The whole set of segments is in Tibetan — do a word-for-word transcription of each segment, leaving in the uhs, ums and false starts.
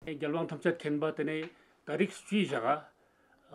རྒྱལ་དབང་ཐམས་ཅད་མཁྱེན་པ་དེ་ནས་ད་རིགས་བཅུའི་ཞག་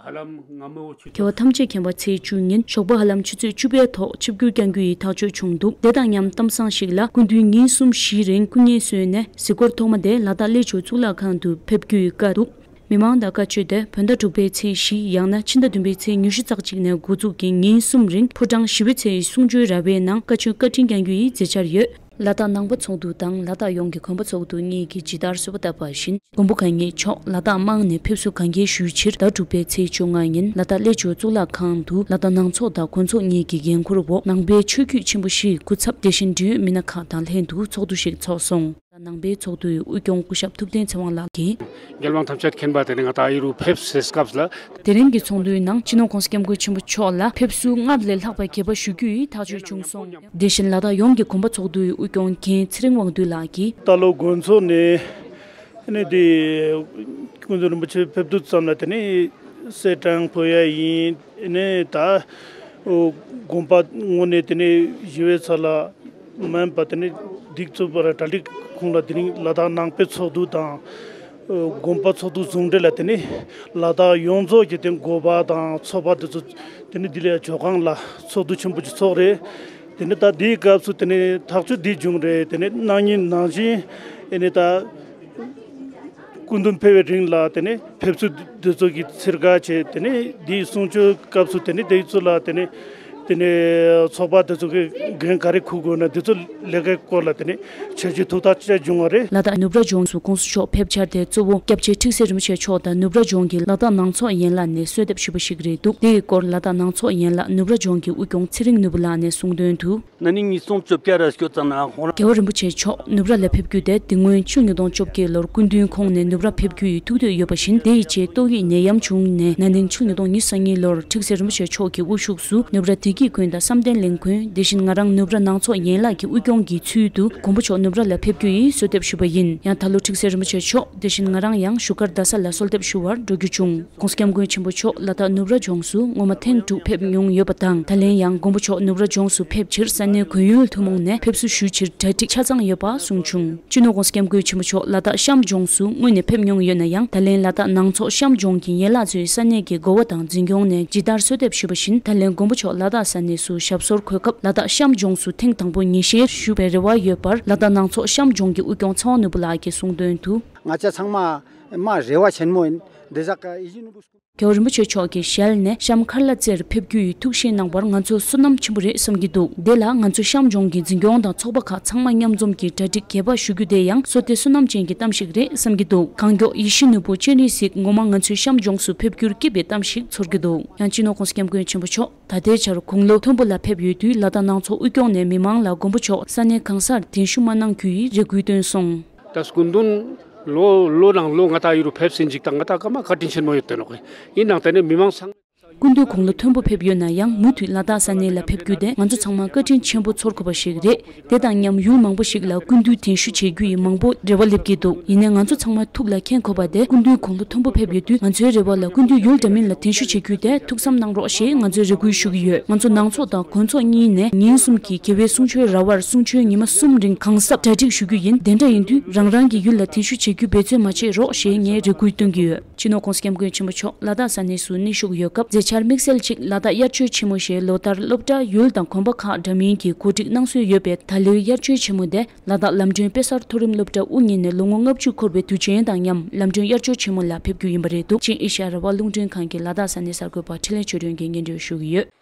ཧ་ལམ་སྔ་མོ་ཆུ་ཚོད། རྒྱལ་བ་ཐམས་ཅད་མཁྱེན་པ་ཚེས་བཅུ་ཉིན་ཞོགས་པ་ཧ་ལམ་ཆུ་ཚོད་བཅུ་པའི་ཐོག་ཆིབས་བསྒྱུར་བསྐྱང་རྒྱུ་ཡི་ཐག་གཅོད་བྱུང་འདུག་དེ་དང་མཉམ་གཏམ་བཟང་ཞིག་ལ་སྐུ་མདུན་ཉིན་གསུམ་བཞིའི་རིང་སྐུ་ངལ་གསོས་ནས་གཟིགས་སྐོར་ཐོག་མ་དེ་ལ་དྭགས་གླེ་ཇོ་གཙུག་ལག་ཁང་དུ་ཕེབས་རྒྱུ་ཡི་བཀའ་འདུག་མི་མང་དང་བཀའ་ཆོས་དེ་བོད་ཟླ་དྲུག་པའི་ཚེས་བཞི་ཡང་ན་ཕྱི་ཟླ་བདུན་པའི་ཚེས་ཉི་ཤུ་རྩ་གཅིག་ནས་འགོ་འཛུགས་ཀྱིས་ཉིན་གསུམ་རིང་ཕོ་བྲང་ཞི་བའི་ཚལ་གསུང་ཆོས་ར་བའི་ནང་བཀའ་ཆོས་བཀའ་དྲིན་བསྐྱང་རྒྱུ་ཡི་མཛད་འཆར་ཡོད། ལ་དྭགས་ནང་པ་ཚོགས་འདུ་དང་ལ་དྭགས་ཡོངས་ཀྱི་དགོན་པ་ཚོགས་འདུ་གཉིས་ཀྱིས་ཇི་ལྟར་གསོལ་བ་བཏབ་པ་བཞིན། མགོན་པོ་གང་ཉིད་མཆོག་ལ་དྭགས་དམངས་ནས་ཕེབས་བསུ་གང་རྒྱས་ཞུའི་ཕྱིར་ཟླ་དྲུག་པའི་ཚེས་བཅོ་ལྔ་ཉིན་ལ་དྭགས་གླེ་ཇོ་གཙུག་ལག་ཁང་དུ་ལ་དྭགས་ནང་ཚོགས་དང་དགོན་ཚོགས་གཉིས་ཀྱི་འགན་འཁུར་འོག་ནང་པའི་ཆོས་བརྒྱུད་ཆེན་པོ་བཞིའི་སྐུ་ཚབ་དེ་བཞིན་འབྲེལ་ཡོད་མི་སྣ་ཁག་དང་ལྷན་དུ་ཚོགས་འདུ་ཞིག་ཚོགས་སོང་། ནང་པའི་ཚོགས་འདུའི་དབུ་སྐྱོང་སྐུ་ཞབས་ཐུབ་བསྟན་ཚེ་དབང་ལགས་ཀྱིས། རྒྱལ་དབང་ཐམས་ཅད་མཁྱེན་པ་དེ་ནི་ང་ད་ཨ་ཡུ་རུ་ཕེབས་སའི་སྐབས་ལ། དེ་རིང་གི་ཚོགས་འདུའི་ནང་སྤྱི་ནོར་༸གོང་ས་༸སྐྱབས་མགོན་ཆེན་པོ་མཆོག་ལ་ཕེབས་བསུ་སྔར་ལས་ལྷག་པའི་དགྱེས་པ་ཞུ་རྒྱུ་ཡི་ཐག་གཅོད་བྱུང་སོང་། དེ་བཞིན་ལ་དྭགས་ཡོངས་ཀྱི་དགོན་པ་ཚོགས་འདུའི་དབུ་སྐྱོང་མཁན་ཚེ་རིང་དབང་འདུས་ལགས་ཀྱིས། རྟ་ལོག་དགོན་ཚོགས་ནས་ནི་དེ་སྐུ་མདུན་རིན་པོ་ཆེ་ཕེབས་དུས་ཙམ་ལ་དེ་ནི་གསེར་ཕྲེང་ཕུལ་ཡ་ཡིན། ནི་ད་དགོན་པ་ངོས་ནས་དེ་ནི་ཞི་བའི་ཚལ་ལ་མན་པ་དེ་ནི་སྒྲིག་འཛུགས་པ་ར་གྲ་སྒྲིག་ཁོངས་ལ་དེ་ནི་ལ་དྭགས་ནང་པའི་ཚོགས་འདུ་དང་དགོན་པ་ཚོགས་འདུ་ཟུང་འབྲེལ་ལ་དེ་ནི་ལ་དྭགས་ཡོངས་རྫོགས་ཀྱི་དེ་འགོ་པ་དང་ཚོགས་པ་དེ་ཚོ་དེ་ནི་འདི་ལ་ཇོ་ཁང་ལ་ཚོགས་འདུ་ཆེན་པོ་ཅིག་ཚོགས་རེད། དེ་ནི་ད་འདིའི་སྐབས་སུ་དེ་ནི་ཐག་གཅོད་འདི་བྱུང་རེད། དེ་ནི་གནངས་ཉིན་ནང་བཞིན་ཨེ་ནི་ད། སྐུ་མདུན་ཕེབས་པའི་རིང་ལ་དེ་ནས་ཕེབས་བསུ་འདི་ཚོ་གི་ཚིར་ཁ་བྱས། དེ་ནས་འདིའི་གསུང་ཆོས་སྐབས་སུ་དེ་ནས་དེ་ཚོ་ལ་དེ་ནས་དེ་ནས་ཚོགས་པ་དེ་ཚོ་གི་འགན་ག་རེ་འཁུར་དགོས་ན་འདི་ཚོ་ལས་ཀའི་སྐོར་ལ་དེ་ནས་བྱས་རྗེས་ཐུགས་ཐག་བཅད་བྱུང་བ་རེད། ལ་དྭགས་ནུབ་ར་ལྗོངས་སུ་༸གོང་ས་མཆོག་ཕེབས་འཆར་དེ་གཙོ་བོ་སྐྱབས་རྗེ་ཁྲི་སྲོང་ལྡེ་བཙན་མཆོག་དང་ནུབ་ར་ལྗོངས་ཀྱི་ལ་དྭགས་ནང་ཚོགས་ཡན་ལག་ནས་གསོལ་འདེབས་ཞུས་པ་ཞིག་རེད་འདུག་དེའི་སྐོར་ལ་དྭགས་ནང་ཚོགས་ཡན་ལག་ནུབ་ར་ལྗོངས་ཀྱི་དབུ་སྐྱོང་ཚེ་རིང་ནོར་བུ་ལགས་ནས་གསུངས་དོན་དུ། ན་ནིང་ཉིས་སྟོང་བཅོ་བརྒྱད་ར་སྐྱོད་ཙམ་ན་ཁོང་རང་རྒྱལ་བ་རིན་པོ་ཆེ་མཆོག་ནུབ་ར་ལ་ཕེབས་རྒྱུ་དེ་དེ་སྔོན་ཕྱི་ལོ་ཉིས་སྟོང་བཅོ་བརྒྱད་ལོར་སྐུ་མདུན་ཁོངས་ནས་ནུབ་ར་ཕེབས་རྒྱུ་ཡི་ཐུགས་འདོད་ཡོད་པ་བཞིན། དེ་ཡི་རྗེས་ཏོག་དབྱིབས་ནད་ཡམས་བྱུང་ནས་ན་ནིང་ཕྱི་ལོ་ཉིས་སྟོང་ཉི་ཤུ་རྩ་གཉིས་ལོར་ཁྲི་སྲོང་ལྡེ་བཙན་མཆོག་གི་དབུ་བཞུགས་སུ་ནུབ་ར་བདེ་སྐྱིད་དགོན་དང་བསམ་གཏན་གླིང་དགོན། དེ་བཞིན་ང་རང་ནུབ་ར་ནང་ཚོགས་ཡན་ལག་གི་དབུ་སྐྱོང་གི་ཚུལ་དུ་མགོན་པོ་མཆོག་ནུབ་ར་ལ་ཕེབས་རྒྱུ་ཡི་གསོལ་འདེབས་ཞུས་པ་ཡིན། ཡང་ད་ལོ་ཁྲི་སྲོང་ལྡེ་བཙན་མཆོག་དེ་བཞིན་ང་རང་ཡང་བཞུགས་སྒར་རྡ་ས་ལ་གསོལ་འདེབས་ཞུ་བར་འགྲོ་རྒྱུ་བྱུང་། ༸གོང་ས་༸སྐྱབས་མགོན་ཆེན་པོ་མཆོག་ལ་དྭགས་ནུབ་ར་ལྗོངས་སུ་སྔོན་མ་ཐེངས་དྲུག་ཕེབས་མྱོང་ཡོད་པ་དང་། ད་ལན་ཡང་མགོན་པོ་མཆོག་ནུབ་ར་ལྗོངས་སུ་ཕེབས་ཕྱིར་ས་གནས་གོས་ཡུལ་ཐུན་མོང་ནས་ཕེབས་བསུ་ཞུ་ཕྱིར་གྲ་སྒྲིག་ཆ་ཚང་ཡོད་པ་གསུངས་བྱུང་། སྤྱི་ནོར་༸གོང་ས་༸སྐྱབས་མགོན་ཆེན་པོ་མཆོག་ལ་དྭགས་གཤམ་ལྗོངས་སུ་སྔོན་ནས་ཕེབས་མྱོང་ཡོད་ན་ཡང་། ད་ལན་ལ་དྭགས་ནང་ཚོགས་གཤམ་ལྗོངས་ཀྱི་ཡན་ལག་ཚོའི་ས་གནས་ཀྱི་འགོ་བ་དང་འཛིན་སྐྱོང་ནས་ཇི་ལྟར་གསོལ་འདེབས་ཞུས་པ་བཞིན། ད་ལན་མགོན་པོ་མཆོག་ལ་དྭགས་ས་གནས་སུ་ཞབས་སོར་འཁོད་སྐབས། ལ་དྭགས་གཤམ་ལྗོངས་སུ་ཐེངས་དང་པོ་ཉིན་ཤས་བཞུགས་པའི་རེ་བ་ཡོད་པར། ལ་དྭགས་ནང་ཚོགས་གཤམ་ལྗོངས་ཀྱི་དབུ་སྐྱོང་ཚེ་དབང་ནོར་བུ་ལགས་ཀྱིས་གསུངས་དོན་དུ། ང་ཚོ་ཚང་མ་མ་རེ་བ་ཆེན་མོ་ཡིན། འདི་ཟག་ག་ཨི་ཞི་ནུ་བུ་སྐུ། རྒྱལ་བ་རིན་པོ་ཆེ་མཆོག་གི་ཞལ་ནས་གཤམ་མཁར་ལ་རྩེར་ཕེབས་རྒྱུ་ཡི་ཐུགས་བཞེད་གནང་བར་ང་ཚོ་བསོད་ནམས་ཆེན་པོ་རེད་བསམ་གྱི་འདུག་དེ་ལ་ང་ཚོ་གཤམ་ལྗོངས་ཀྱི་འཛིན་སྐྱོང་དང་ཚོགས་པ་ཁག་ཚང་མ་མཉམ་འཛོམས་ཀྱིས་གྲ་སྒྲིག་རྒྱས་པ་ཞུ་རྒྱུ་དེ་ཡང་བསོད་བདེ་བསོད་ནམས་ཅན་གྱི་གཏམ་ཞིག་རེད་བསམ་གྱི་འདུག་གང་མགྱོགས་ཡིད་བཞིན་ནོར་བུ་སྤྱན་རས་གཟིགས་ངོ་མ་ང་ཚོའི་གཤམ་ལྗོངས་སུ་ཕེབས་རྒྱུར་སྐྱིད་པའི་གཏམ་ཞིག་ཚོར་གྱི་འདུག་ཡང་སྤྱི་ནོར་༸གོང་ས་༸སྐྱབས་མགོན་ཆེན་པོ་མཆོག་ད་ལྟའི་ཆར་དགུང་ལོ་མཐོན་པོ་ལ་ཕེབས་ཡོད་དུས། ལ་དྭགས་ནང་ཚོགས་དབུ་སྐྱོང་ནས་མི་མང་ལ་མགོན་པོ་མཆོག་ས་གནས་གང་སར་གདན་ཞུ་མ་གནང་རྒྱུ་ཡི་རེ་སྐུལ་བཏོན་སོང་། ད་སྐུ་མདུན་ལོ་ལོ་ནང་ལོ་ང་ད་ཡུ་རུ་ཕེབས་ཟིན་ཅིག་དང་ང་ད་སྐར་མ་བཀའ་དྲིན་ཆེན་མོ་ཡོད་དེ་ནོ། ཡིན་ནང་དེ་ནས་མི་མང་ཚང་། སྐུ་མདུན་དགུང་ལོ་མཐོན་པོ་ཕེབས་ཡོད་ན་ཡང་། མུ་མཐུད་ལ་དྭགས་ས་གནས་ལ་ཕེབས་རྒྱུ་དེ་ང་ཚོ་ཚང་མ་བཀའ་དྲིན་ཆེན་པོ་ཚོར་དགོས་པ་ཞིག་རེད། དེ་དང་མཉམ་ཡུལ་མང་པོ་ཞིག་ལ་སྐུ་མདུན་གདན་ཞུ་བྱེད་རྒྱུ་ཡི་མང་པོ་རེ་བ་སླེབས་ཀྱི་འདུག་ཡིན་ནའི་ང་ཚོ་ཚང་མ་ཐུགས་ལ་འཁྱེར་དགོས་པ་དེ། སྐུ་མདུན་དགུང་ལོ་མཐོན་པོ་ཕེབས་ཡོད་དུས། ང་ཚོའི་རེ་བ་ལ་སྐུ་མདུན་ཡུལ་འདྲ་མིན་ལ་གདན་ཞུ་བྱེད་རྒྱུ་དེ་ཐུགས་བསམ་གནང་རོགས་ཞེས་ང་ཚོས་རེ་སྐུལ་ཞུ་གི་ཡོད། ང་ཚོ་ནང་ཚོགས་དང་དགོན་ཚོགས་གཉིས་ནས་ཉིན་གསུམ་གྱི་དགེ་བའི་གསུང་ཆོས་ར་བར་གསུང་ཆོས་ཉི་མ་གསུམ་རིང་གང་ཟབ་གྲ་སྒྲིག་ཞུ་རྒྱུ་ཡིན། དེ་འདྲ་ཡིན་དུས་རང་རང་གི་ཡུལ་ལ་གདན་ཞུ་བྱེད་རྒྱུ་འབད་བརྩོན་མ་བྱེད་རོགས་ཞེས་ངས་རེ་སྐུལ་བཏོན་གྱི་ཡོད། སྤྱི་ནོར་༸གོང་ས་༸སྐྱབས་མགོན་ཆེན་པོ་མཆོག་ལ་དྭགས་ས་གནས་སུ་གནས་བཞུགས་ཡོད་སྐབས། མཛད་འཆར་དམིགས་བསལ་གཅིག་ལ་དྭགས་དབྱར་ཆོས་ཆེན་མོ་ཞེས་ལོ་ལྟར་སློབ་གྲྭ་ཡུལ་དང་དགོན་པ་ཁག་འདྲ་མིན་གྱིས་གོ་སྒྲིག་གནང་སྲོལ་ཡོད་པས། ད་ལོའི་དབྱར་ཆོས་ཆེན་མོ་དེ་ལ་དྭགས་ལམ་སྒྲོན་དཔེ་གསར་མཐོ་རིམ་སློབ་གྲྭ་དབུ་བརྙེས་ནས་ལོ་ངོ་ལྔ་བཅུ་འཁོར་བའི་དུས་ཆེན་དང་མཉམ་ལམ་སྒྲོན་དབྱར་ཆོས་ཆེན་མོ་ལ་ཕེབས་རྒྱུ་ཡིན་པ་རེད་འདུག་ཅིན་ཨེ་ཤ་ཡ་རང་དབང་རླུང་འཕྲིན་ཁང་གི་ལ་དྭགས་ས་གནས་གསར་འགོད་པ་འཕྲིན་ལས་ཆོས་སྒྲོན་གྱིས་སྙན་སྒྲོན་ཞུ་གི་ཡོད།